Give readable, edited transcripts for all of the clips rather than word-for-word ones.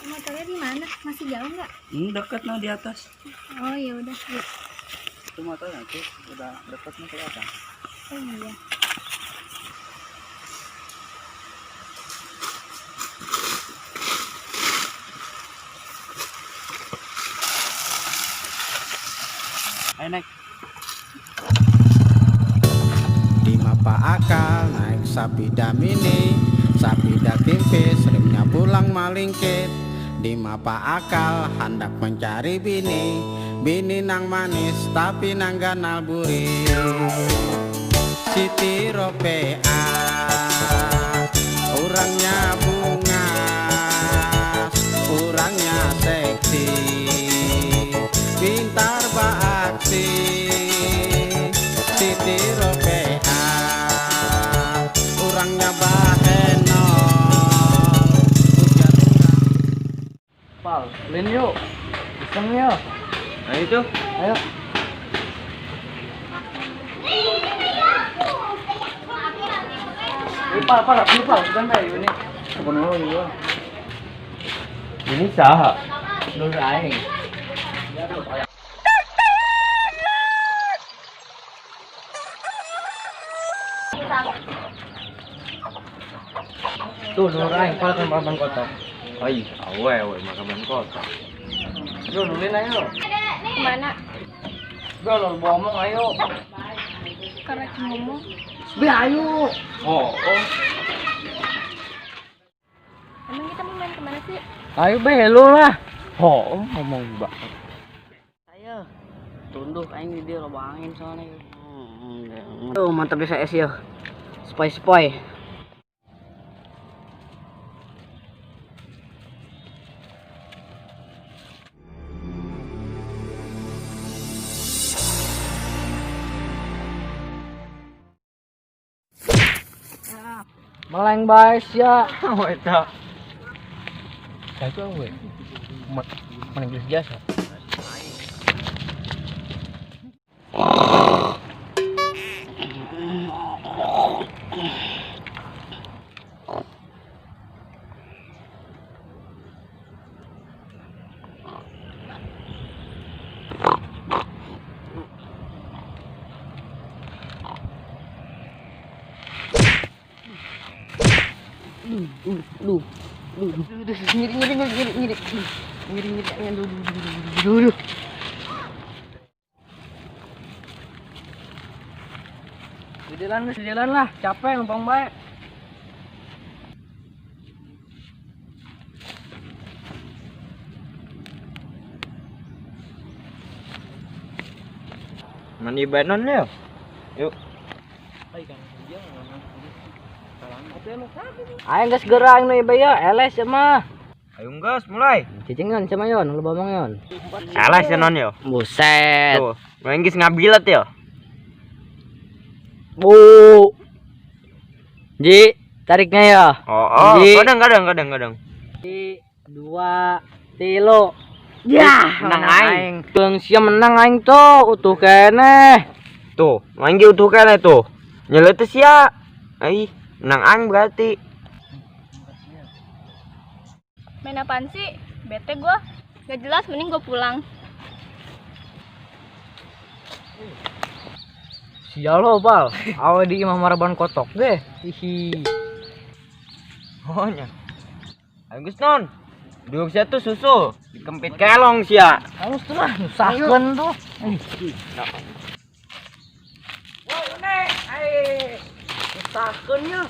Motornya di mana? Masih jauh nggak? Dekat nah di atas. Oh ya udah. Itu motornya tuh udah dekat nih kelihatan. Oh iya. Ayo naik. Di mapa akal naik sapida mini, sapida kimpis, remnya pulang malingkit. Di mapa akal hendak mencari bini, bini nang manis tapi nang ganal buri. Siti Ropea orangnya bungas, orangnya seksi, pintar beraksi. Siti Ropea orangnya bahenol. Ujar orang. Pal, lin yuk. Iseng yuk. Ayo itu. Ayo. Pal, pal, pal, sebentar ini. Sebenarnya juga. Ini saha. Dulur aing. Tuh, dulur aing, pal kan makan kotok. Ai, awe makan kotok. Yo, nulin ayo. Kemana? Bro, lo ngomong ayo. Karena ngomong. Be, ayo. Oh, oh. Emang kita mau main kemana sih? Ayo be, lu lah. Oh, ngomong banget. Ayo. Tunduh aing di dia loba angin soalnya. Tuh, mantap bisa es ya. Spoi-spoi. Meleng bae sia. Oh, eta. Saya tuh awe. Mana geus jasa. Duh, duh, duh, duh, nyeri, nyeri, nyeri, nyeri, nyeri, nyeri, duh, duh, duh, duh. Jalan, jalan lah, capek ngomong baik. Mandi banon yuk. Yuk. Ayo gas gerang nih bayo, eles ya mah. Ayo gas mulai. Cicingan sama yon, lu bamong yon. Eles ya non yo. Buset. Tuh, main geus ngabilet yo. Bu. Ji, tariknya ya. Oh, oh, kadang kadang kadang kadang. Ji, 2, 3. Ya, menang aing. Bang sia menang aing tuh, utuh keneh. Tuh, main ge utuh keneh tuh. Nyeleuh teh sia. Ai, menang aing berarti. Main apaan sih? Bete gua. Gak jelas, mending gua pulang. Sial lo, Pal. Awe di imah maraban kotok deh. Hihi. Oh nya. Ayo geus non. Duduk sia tuh susu, dikempit kelong sia. Halus tuh mah, nyusahkeun tuh. Woi, Nek, ai. Nyusahkeun nya.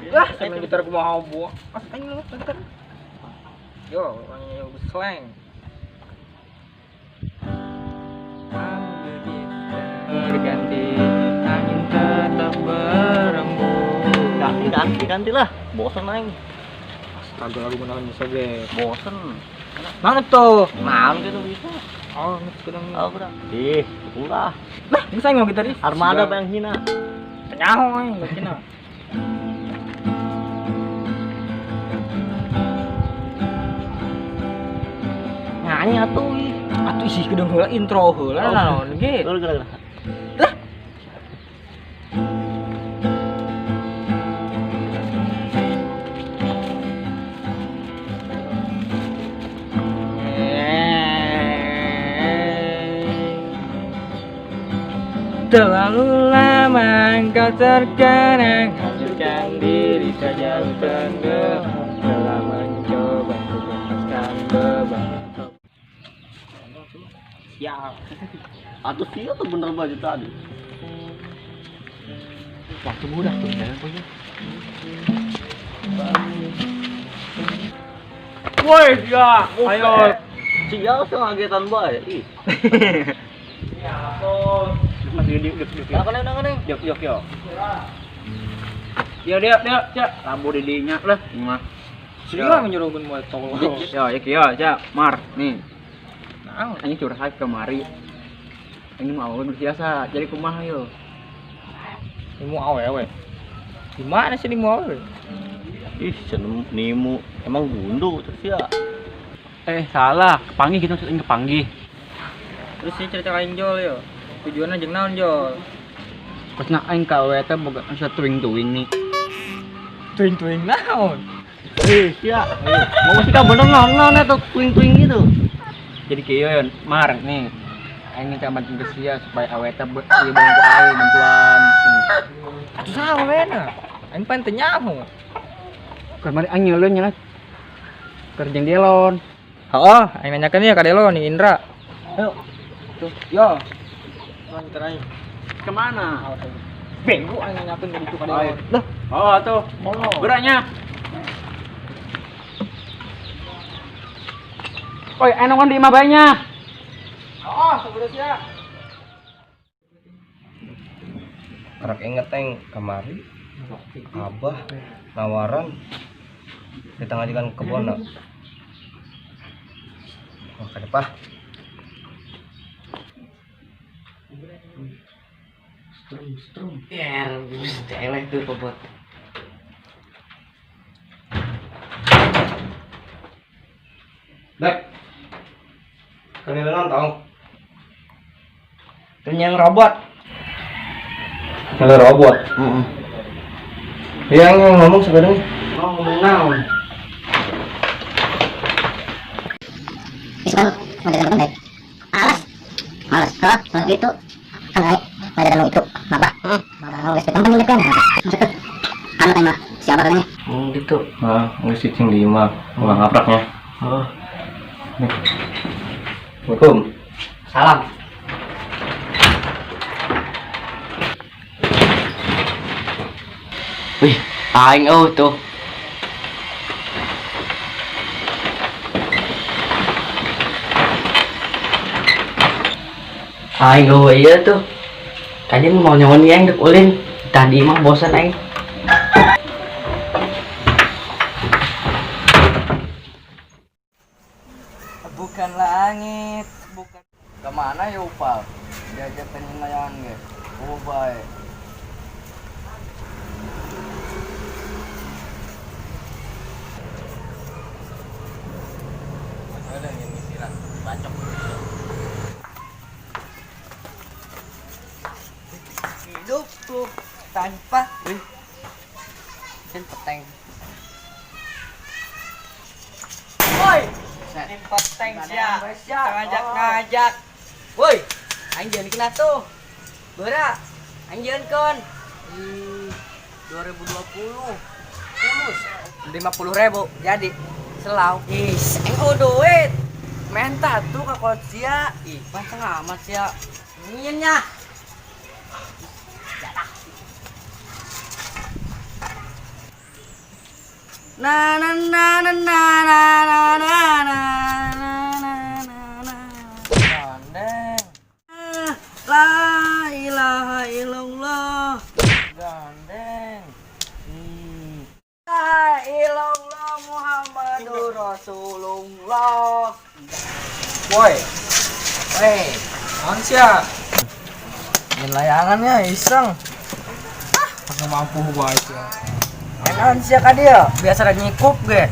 Lah, sambil gitar kumaha buah. Aing lu gitar. Yo, orangnya slang. Berganti, angin tetap berembus. Ganti, ganti, ganti lah. Bosen aing. Astaga, lagu menahan bisa ge. Bosen. Mana tuh? Mana gitu bisa. Oh, sekarang. Oh, udah. Ih, ulah. Lah, bisa ngomong kita tadi. Armada yang hina. Nyaho aing, hina. Nyanyi atuh ih. Atuh isi kedeng heula intro heula naon ge. Heula. Lah. Terlalu lama engkau terkenang, hancurkan diri saja tenggelam. Telah mencoba untuk lepaskan beban. Ya, atau sih atau bener baju tadi. Waktu mudah tuh, jangan punya. Woi, ya, ayo. Sial sih ngagetan bae. Ih. Ya, tuh. Masih di diuk. Kena. Diuk diuk yo. Yo diuk diuk, cak. Lampu di dinya lah, mah. Sial menyuruhkeun moal tolong. Yo, ya kieu, cak. Mar, nih. Naon? Anjing curhat kemari. Ini mau awewe biasa, jadi kumaha yo? Nimu awewe. Gimana sih nimu awewe? Ih, seneng nimu. Emang gundu terus ya. Salah, kepanggih gitu maksudnya kepanggih. Terus sih cerita aing Jol yo. Tujuannya jeung naon Jol? Pas nak aing ka awewe teh boga asa tuing-tuing nih. Tuing-tuing naon? Ih, sia. Mau sih ka bener naon eta tuing-tuing gitu. Jadi kieu yo, Mar nih. Aing minta bantuan ke sia supaya awewe teh ieu bantu aing bantuan. Atuh saha awewena? Aing pan teu nyaho. Kamari aing nyeuleun nya lah. Keur jeung Delon. Heeh, aing nanyakeun ya ka Delon nih Indra. Ayo. Tuh, yo. Ntar aing. Kemana? Benggu aing nanyakeun ka ditu ka Delon. Lah, oh tuh. Beraknya. Oi, aing nongkrong di imah bae nya. Oh, sebenernya sia. Karak inget teng kamari abah nawaran kita ngajikan kebon nak. Wah, ke depan. Strum. Ya, eleh tuh robot. Dek. Kalian nonton? Kenyang robot. Kalau robot. Heeh. Yang ngomong sekarang. Oh, ngomong naon? Males, oh, gitu. Ada itu, apa? Siapa katanya? Oh, gitu. Nah, nggak cicing lima, nggak ngapraknya. Oh. Nih. Assalamualaikum. Salam. Wih, aing oh tuh. Aing oh iya tuh. Tadi mau nyawan yang dek ulin. Tadi mah bosan aing. Bukan langit, bukan. Kemana ya upal? Diajak penyenayan ge. Oh bae. Hidupku tanpa dan peteng. Woi, ini peteng sia. Ngajak-ngajak. Woi, aing jeung kena tuh. Beura, aing jeung kon. 2020. Lulus 50.000 jadi selau. Ih, aing duit. Menta tuh ka kolot sia. Ih, panceng amat sia. Nyieun nya. Na na na na na na na na. Rasulullah. Woi, Weh, naon sia? Main layangannya iseng. Nggak mampu gua sia. Enak sia ka dia, biasa nyikup ge.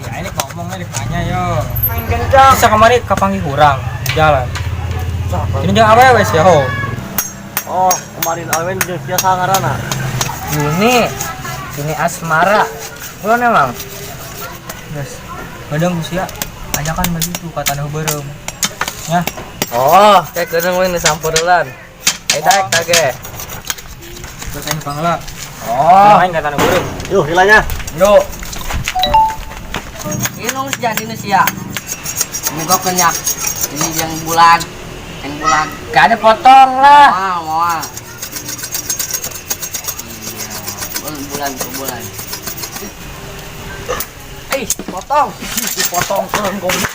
Iya, ini ngomongnya ditanya yo. Main kencang. Bisa kemarin kapanggih urang jalan. Ini jangan awewe sia ho. Oh, kemarin awen jeung sia sangarana. Yuni, ini asmara. Belum emang. Guys, kadang sia ajakan maju tuh ka tanah beureum. Ya, Oh, kayak keunang we sampurelan. Ayo daek tage. Terus aing pangla. Oh, Main ka tanah beureum. Yuh, hilanya. Yuk. Ini nong jadi nu sia. Muga kenyak. Ini yang bulan, yang bulan. Gak ada potong lah. Wah, wah. Iya, bulan ke bulan. Eh, potong. Dipotong keren goblok.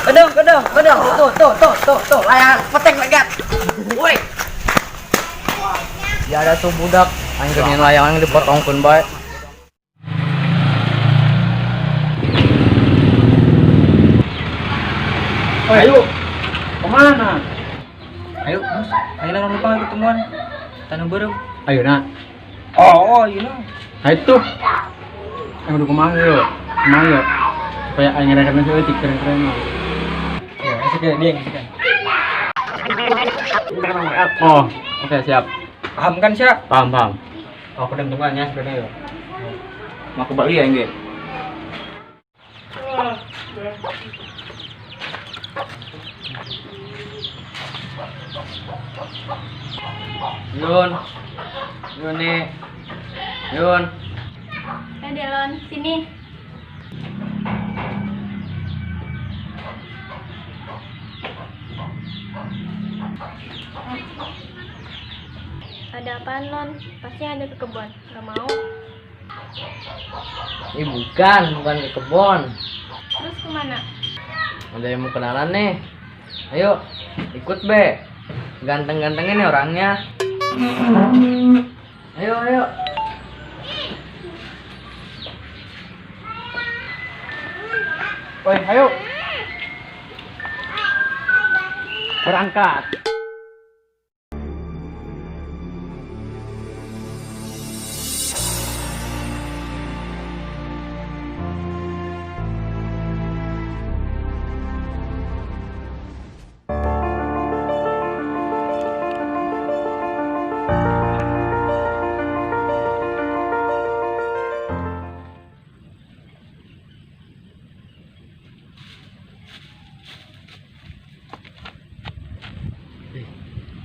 Kedeng, kedeng, kedeng. Tuh, tuh, tuh, tuh, tuh. Layangan petek legat. Woi. Ya ada tuh budak. Aing keun layangan dipotongkeun bae. Ayo. Kemana? Ayo, Mus. Ayo lah lupa ketemuan. Tanah beureum. Ayo nak. Oh, iya lah. Ayo tuh. Ayo udah kemana yo? Kemana yo? Supaya aing ngerekam sih eutik keren-keren. Ya, asik ya, dia yang asik kan. Oh, oke siap. Paham kan, Sya? Paham, paham. Oh, kedeng tungguannya sebenarnya yo. Mau ke Bali ya, Engge? Yun. Yun nih. Yun. Eh, Delon, sini. Ada apaan, Lon? Pasti ada ke kebun. Gak mau. Ini bukan, bukan ke kebun. Terus kemana? Ada yang mau kenalan nih. Ayo, ikut be. Ganteng-gantengnya nih orangnya. Ayo, ayo. Woi, ayo. Berangkat.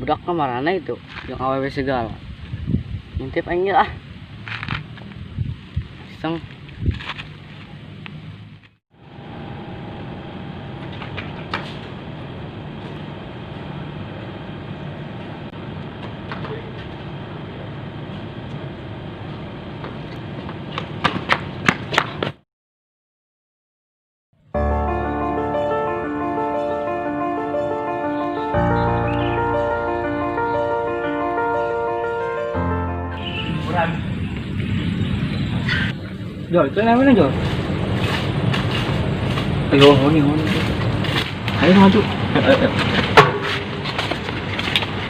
Budak kemana itu yang awewe segala. Ngintip aing ah. Iseng. Jol, itu namanya Jol. Ayo, honi, honi. Ayo maju. Ayo, ayo.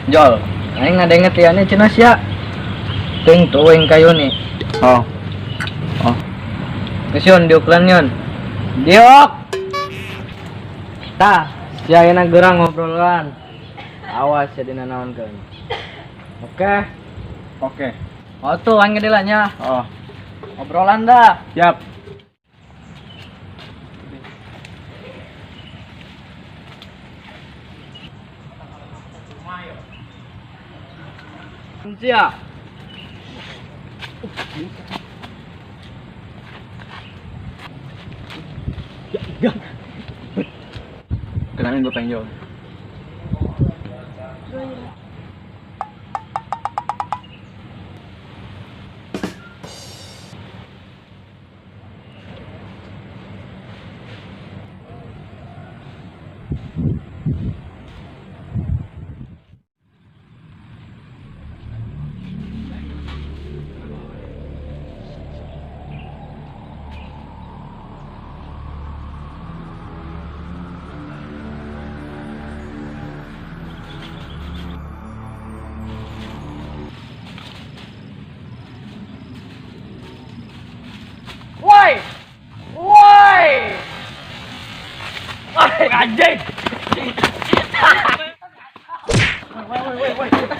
Jol, aing ngadenget liane cenah sia. Ting tuing kayu nih. Oh. Oh. Geus yon diuklan yon. Diok. Tah, sia ayeuna gerang ngobrolan. Awas ya dina naonkeun. Oke. Oke. Oh tuh aing ngedelanya. Oh, Obrolan dah. siap. Sia. Kenalin gue pengen Jol. Gue juga. Woi. Woi. Woi, anjing. Woi, woi, woi, woi.